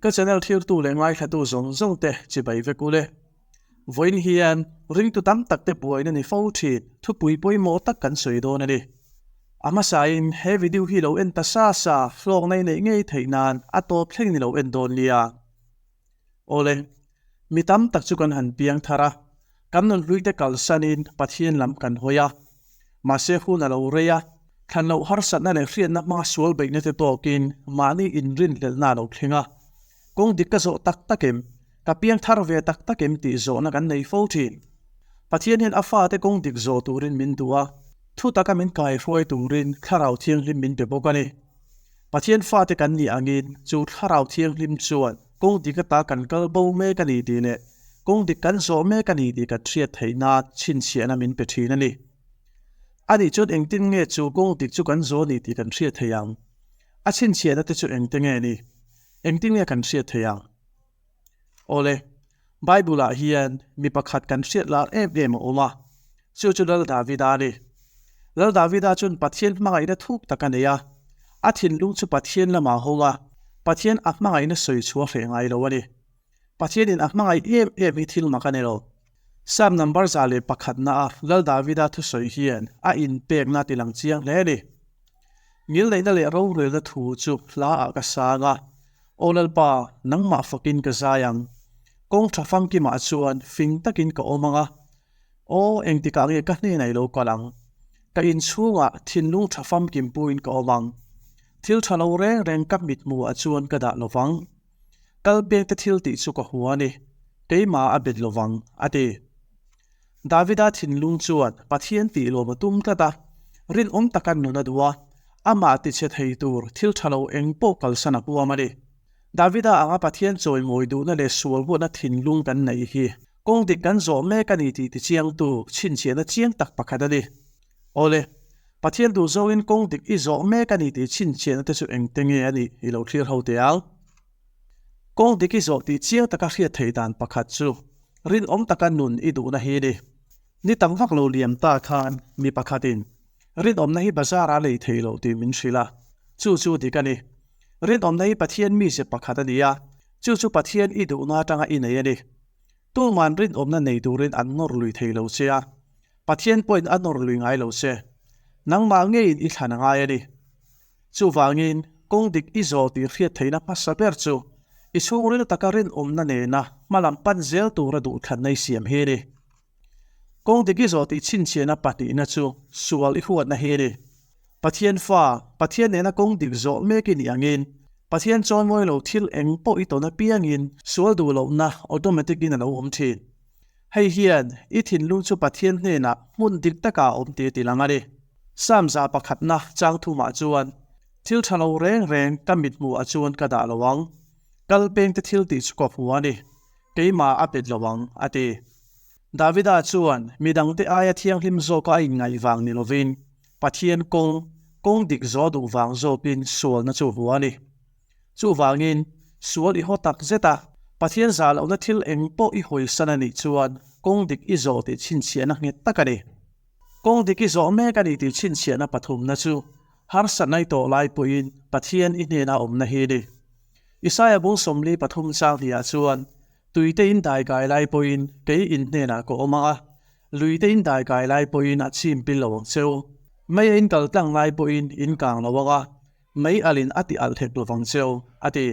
Ka channel thirtu leh ngaithlatu zawng zawng te chibai vek ule. Vawiin hian ringtu tam tak te buaina ni fo thin thupui pawimawh tak kan sawi dawn a ni. A hmasain he video hi lo en ta sa sa hlawkna i neih ngei theih nan a tawp thleng ni lo en dawn nia. Awle, mi tam tak chu kan han piang thar a, kan nunhlui te kalsanin Pathian lam kan hawi a. Mahse hun a lo rei a, thlan loh harsatna leh hriatna hmanga sual beihna te tawkin mahni inrinhlelhna a lo thleng a. Kawng dik ka zawh tak tak em? Ka piang thar ve tak tak em tih zawhna kan nei fo thin. Pathian hian a fate kawng dik zawh turin min duh a, thu taka min kaihruai turin Thlarau Thianghlim min pe bawk a ni. Pathian fate kan nih angin chu Thlarau Thianghlim chuan kawng dik ata kan kal bo mek a ni tih leh kawng dik kan zawh mek a ni tih kan hriat theih nan chhinchhiahna min pe thin a ni. Anih chuan engtin nge chu kawng dik chu kan zawh a ni tih kan hriat theih ang? A chhinchhiahna te chu engte nge ni? Engtin nge kan hriat theih ang? Awle, Bible-ah hian mi pakhat kan hriat lar em em a awm a, chu chu Lal Davida a ni. Lal Davida chuan Pathian hmangaihna thuk tak a nei a, a thinlung chu Pathian lamah a hawng a, Pathian a hmangaihna sawi chu a hreh ngai lo a ni. Pathianin a hmangaih em em hi thil mak a ni lo. Psalm number 101 na a Lal Davida thusawi hian a inpekna a tilang chiang hle a ni. Ngilneihna leh rorelna thu chu hla ah ka sang a, Aw Lalpa, nangmah fakin ka zai ang. Kawng tha famkimah chuan fing takin ka awm ang a, Aw, engtikah nge ka hnenah i lo kal ang? Ka inchhungah thinlung tha famkim puiin ka awm ang. Thil tha lo reng reng ka mithmuhah chuan ka dah lovang. Kal pengte thil tih chu ka hua a ni, keimah a bet lovang, a ti. Davida thinlung chuan Pathian tih lawm a tum tlat a, rinawm taka nun a duh a, amah tichhe thei tur thil tha lo eng pawh kalsan a huam a ni. Davida anga Pathian chawimawi duhna leh sual huatna thinlung kan neih hi kawng dik kan zawh mek a ni tih tichiangtu chhinchhiahna chiang tak pakhat a ni. Awle, Pathian duh zawngin kawng dik i zawh mek a ni tih chhinchhiahna te chu engte nge a nih i lo thlir ho teh ang. Kawng dik i zawh tih chiang taka hriat theih dan pakhat chu rinawm taka nun i duhna hi a ni. Ni tam vak lo liam ta khan mi pakhatin rinawmna hi bazar a lei thei lo tih min hrilh a, chu chu dik a ni. Rinawmna hi Pathian mizia pakhat a ni a, chu chu Pathian i duhna atanga i nei a ni. Tuman rinawmna nei turin an nawr lui thei lo che a, Pathian pawhin a nawr lui ngai lo che. Nangmah ngeiin i thlan a ngai a ni. Chuvangin, kawng dik i zawh tih hriat theihna hmasa ber chu i chhungril taka rinawmna nena hmalam pan zel tura duhthlanna i siam hi a ni. Kawng dik i zawh tih chhinchhiahna pahnihna chu sual i huatna hi a ni. Pathian fa, Pathian nena kawng dik zawh mek i nih angin, Pathian chawimawi lo thil eng pawh i tawn apiangin sual duh lohna automatic in a lo awm thin. Hei hian i thinlung chu Pathian hnenah hmun dik takah a awm tih a ti lang a ni. Psalm 101 chang thumah chuan, Thil tha lo reng reng ka mithmuhah chuan ka dah lo ang, kal pengte thil tih chu ka hmu a ni, keimah a bet lo ang, a ti. Davida chuan midangte aia thianghlim zawka a inngaih vang ni lovin, Pathian kawng, kawng dik zawh duh vang zawkin sualna chu a hmu a ni. Chuvangin, sual i haw tak zet a, Pathian zah lohna thil eng pawh i hawisan a nih chuan kawng dik i zawh tih chhinchhiahna nghet tak a ni. Kawng dik i zawh mek a ni tih chhinchhiahna pathumna chu harsatna i tawh lai pawhin Pathian i hnena awmna hi a ni. Isaia bung 43 chang hniah chuan, Tuite in daikai lai pawhin kei in hnenah ka awm ang a, luite in daikai lai pawhin a chim pil lo ang cheu. Mei a in kal tlang lai pawhin in kang lo ang a, mei alin a ti alh hek lo vang cheu, a ti.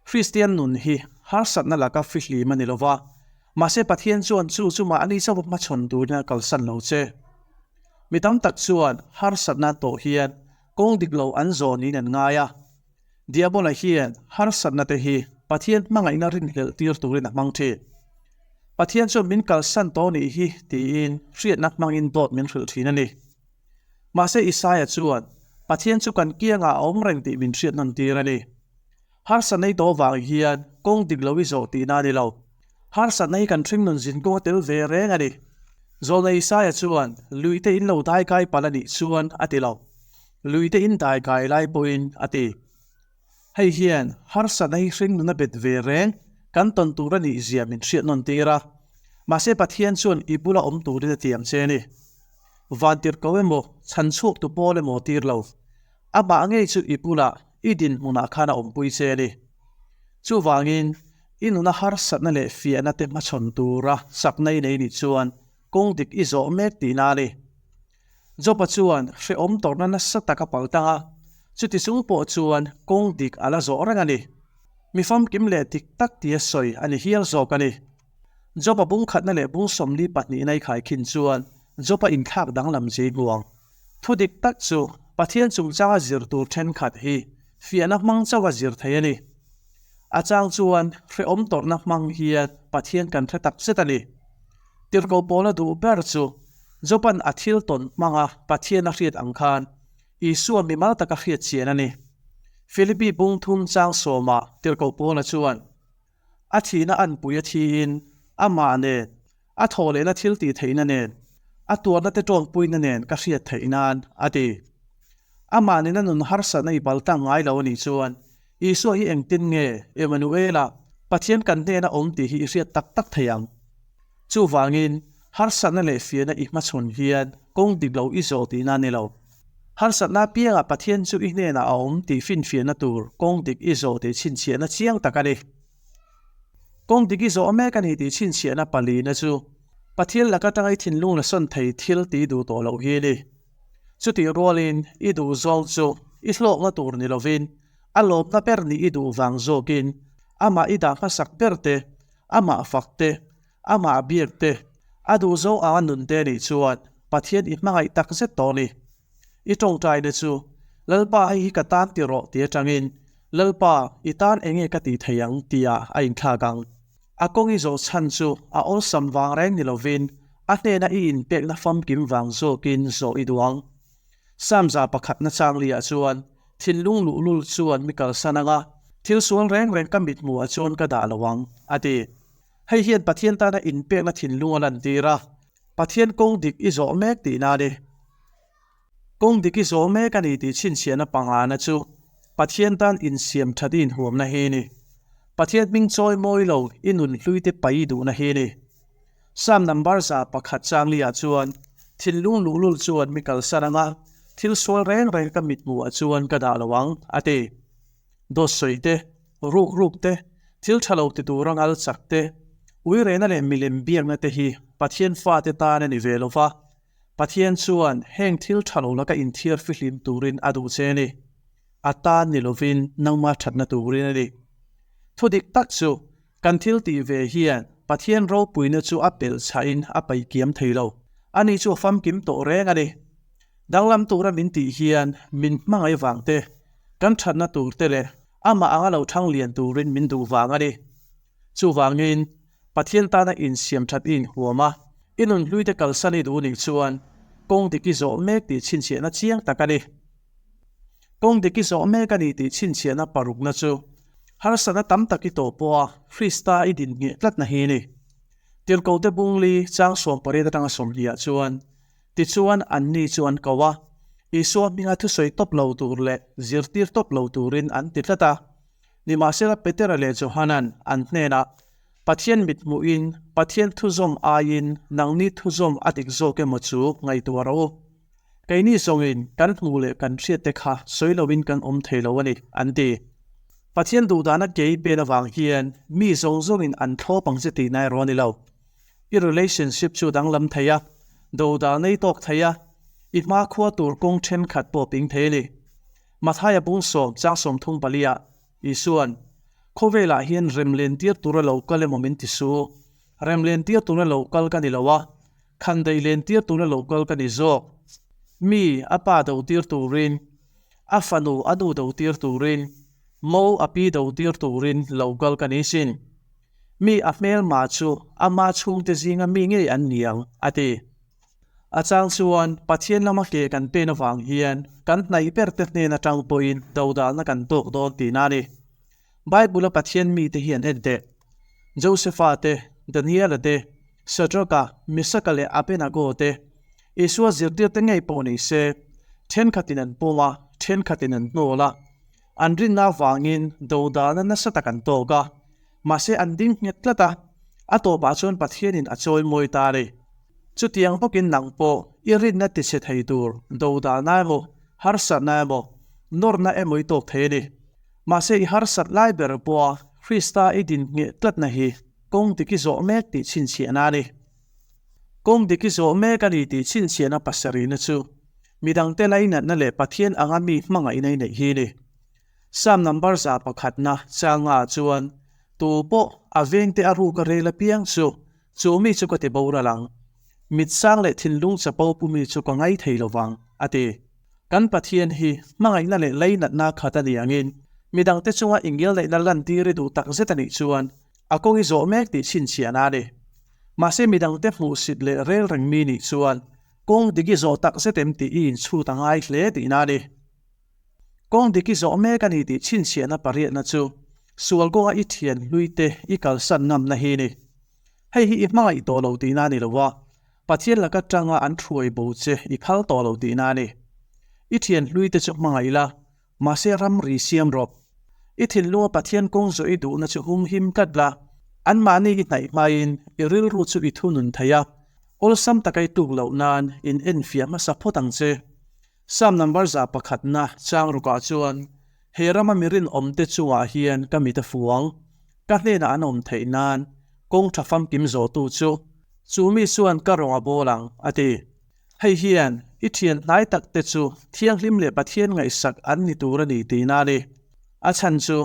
Kristian nun hi harsatna laka fihlim a ni lo va, mahse Pathian chuan chu chu mahni chauh hmachhawn turin a kalsan lo che. Mi tam tak chuan harsatna tawh hian kawng dik lo an zawh niin an ngai a. Diabola hian harsatna te hi Pathian hmangaihna rinhlelh tir turin a hmang thin. Pathian chuan min kalsan tawh nih hi tiin hriatna hmangin dawt min hrilh thin a ni. Mahse Isaia chuan Pathian chu kan kiangah a awm reng tih min hriat nawn tir a ni. Harsatna i tawh vang hian kawng dik lo i zawh tihna a ni lo. Harsatna hi kan hringnun zinkawng a tel ve reng a ni. Zawlna Isaia chuan luite in lo daikai palh a nih chuan a ti lo. Luite in daikai lai pawhin a ti. Hei hian harsatna hi hringnun a bet ve reng kan tawn tur a nih zia min hriat nawn tir a. Mahse Pathian chuan i bula awm turin a tiam che a ni. Vantir ko emaw, chhan chhuak tu pawl emaw tir lo. Amah ngei chu i bulah i dinhmunah khan a awmpui che a ni. Chuvangin, i nuna harsatna leh fiahna te hmachhawn tura chakna i nei nih chuan kawng dik i zawh mek tihna a ni. Job-a chuan hrehawm tawrhna nasa tak a pal tang a, chuti chung pawh chuan kawng dik a la zawh reng a ni. Mi famkim leh dik tak tia sawi a ni hial zawk a ni. Job-a bung khatna leh bung 42na i khaikhin chuan Job-a inthlak danglam zui hmuang. Thu dik tak chu Pathian chungchanga zir tur thenkhat hi fiahna hmang chauh a zir thei a ni. A chang chuan hrehawm tawrhna hmang hian Pathian kan hre tak zet a ni. Tirhkoh Paula duh ber chu Job-a'n a thil tawn hmanga Pathian a hriat ang khan Isua mimal taka hriat chian a ni. Philippi bung thum chang sawmah Tirhkoh Paula chuan, A thihna anpui a thiin, amah nen, a thawh lehna thil tih theihna nen, a tuarna te tawngpuina nen ka hriat theih nan, a ti. Amah nena nun harsatna i bal tang ngai lo a nih chuan, Isua hi engtin nge Emmanuela, Pathian kan hnena awm tih hi i hriat tak tak thei ang? Chuvangin, harsatna leh fiahna i hmachhawn hian kawng dik lo i zawh tihna a ni lo. Harsatna apiangah Pathian chu i hnenah a awm tih finfiahna tur kawng dik i zawh tih chhinchhiahna chiang tak a ni. Kawng dik i zawh mek a ni tih chhinchhiahna palina chu Pathian laka tanga i thinlung la sawn thei thil tih duh tawh loh hi a ni. Chutih rualin i duh zawng chu i hlawkna tur ni lovin a lawmna ber nih i duh vang zawkin amah i dah hmasak ber te, amah fak te, Amah biak te, a duh zo ang a nun te nih chuan Pathian i hmangaih tak zet tawh ni. I tawngtaina chu, Lalpa hei hi ka tan ti rawh ti atangin, Lalpa, i tan enge ka tih thei ang tia a inthlak ang. A kawng i zawh chhan chu a awlsam vang reng ni lovin a hnena i inpekna famkim vang zawkin zawh i duh ang. Samza pakhatna changli-ah chuan thinlung luhlul chuan mi kalsan anga thil sual reng reng ka mithmuhah chuan ka dah lo ang, a ti. Hei hian Pathian tana inpekna thinlung a lantir a, Pathian kawng dik i zawh mek tihna a ni. Kawng dik i zawh mek a ni tih chhinchhiahna pangana chu Pathian tan insiam that i inhuamna hi a ni. Pathian hming chawi mawi lo i nun hluite pai i duhna hi a ni. Psalm number 101 changli-ah chuan, Thinlung luhlul chuan mi kalsan anga thil sual reng reng ka mithmuhah chuan ka dah lo ang, a ti. Dawt sawi te, ruk ruk te, thil tha lo ti tura ngal chak te, uirehna leh milem biakna te hi Pathian fate tan a ni ve lo va, Pathian chuan heng thil tha lo laka inthiar fihlim turin a duh che a ni. A tan ni lovin nangma thatna turin a ni. Thu dik tak chu kan thil tih ve hian Pathian ropuina chu a pelh chhahin a paikiam thei lo. Ani chu a famkim tawh reng a ni. Danglam tura min tih hian min hmangaih vang te, kan thatna tur te leh amah anga lo thang lian turin min duh vang a ni. Chuvangin, Pathian tana insiam that i inhuam a, i nunhlui te kalsan i duh nih chuan kawng dik i zawh mek tih chhinchhiahna chiang tak a ni. Kawng dik i zawh mek a ni tih chhinchhiahna parukna chu harsatna tam tak i tawh pawha Krista i din ngheh tlatna hi a ni. Tirhkohte bungli chang 18 atanga 20 ah chuan Tichuan, anni chu an ko a, Isua hminga thusawi tawp lo tur leh zirtir tawp lo turin an ti tlat a. Nimahsela Petera leh Johana'n an hnenah, Pathian mithmuhin Pathian thuzawm aiin nangni thuzawm a dik zawk emaw chu ngaihtuah rawh u. Keini zawngin kan hmuh leh kan hriatte kha sawi loin kan awm thei lo a ni, an ti. Pathian duhdana kei pen avang hian mi zawng zawngin an thlawp ang che tihna erawh a ni lo. I relationship chu danglam thei a, dodal nei tawk thei a, i hmakhua tur kawng thenkhat pawh ping thei a ni. Mathaia bung sawm chang 30 paliah Isua'n, Khawvelah hian remlen tir tura lo kal emaw min ti su. Remlen tir tura lo kal ka ni lo a, khandaih len tir tura lo kal ka ni zawk. Mi a pa do tir turin, a fanu a nu do tir turin, mo a pi do tir turin lo kal ka ni sin. Mi a hmelma chu ama chhungte zinga mi ngei an ni ang, a ti. A chang chuan Pathian lama ke kan pen avang hian kan hnaih berte hnen atang pawhin dodalna kan tawk dawn tihna a ni. Bible-a Pathian mite hi an en teh. Josepha te, Daniela te, Shadraka, Misaka leh Abenago te, Isua zirtirte ngei pawh ni se, thenkhatin an pawm a, thenkhatin an hnawl a. An rinna avangin dodalna nasa tak an tawk a, mahse an ding nghet tlat a, a tawpah chuan Pathianin a chawi mawi ta a ni. Chutiang bawkin nang pawh i rinna tichhe thei tur dodalna emaw, harsatna emaw, nawrna emaw i tawk thei a ni. Mahse i harsat lai ber pawha Krista i din ngheh tlatna hi kawng dik i zawh mek tih chhinchhiahna a ni. Kawng dik i zawh mek a ni tih chhinchhiahna pasarihna chu midangte lainatna leh Pathian anga mi hmangaihna i neih hi a ni. Psalm number 101na changa chuan, Tu pawh a vengte a ruk a rel apiang chu, chu mi chu ka ti boral ang. Mit sang leh thinlung chapo pu mi chu ka ngai thei lo vang, a ti. Kan Pathian hi hmangaihna leh leinatna khat a ni angin, midangte chunga inngilneihna lantir i duh takzet a nih chuan a kawng i zawh mek tih chhinchhiahna a ni. Mahse midangte hmuhsit leh rel reng mi nih chuan kawng dik i zawh takzet em tih i inchhut a ngai hle tihna a ni. Kawng dik i zawh mek a ni tih chhinchhiahna pariatna chu sual kawnga i thian hluite i kalsan ngamna hi a ni. Hei hi i hmangaih tawh lo tihna a ni lo a, Pathian laka tanga an thuai bo che i phal tawh lo tihna a ni. I thian hluite chu hmangaih la, mahse ramri siam rawh. I thinlunga Pathian kawng zawh i duhna chu hum him tlat la, anmahni i hnaih hmain i rilru chu i thunun thei a, awlsam taka i tuk loh nan in enfiah hmasa phawt ang che. Psalm number 101na chang rukah chuan, He rama mi rinawmte chungah hian ka mit a fuang, ka hnenah an awm theih nan kawng tha famkim zawhtu chu, chu mi chuan ka rawng a bawl ang, a ti. Hei hian i thian hnai takte chu thianghlim leh Pathian ngaihsak an ni tur a ni tihna a ni. A chhan chu,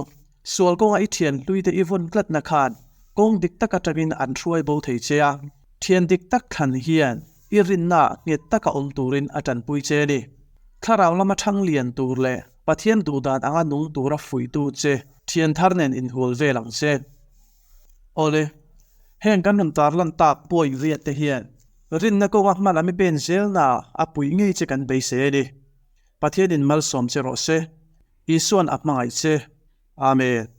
sual kawnga i thian hluite i vawn tlatna khan kawng dik tak atangin an hruai bo thei che a. Thian dik tak thlan hian i rinna nghet taka awm turin a tanpui che a ni. Thlarau lama thang lian tur leh Pathian duhdan anga nung tura fuihtu che thian thar nen inhual vel ang che. Awle, heng kan rawn tarlan tak pawi riat te hian rinna kawnga hma lam i pen zelna a puih ngei che kan beisei a ni. Pathianin malsawm che rawh se. Isua'n a hmangaih che. Amen.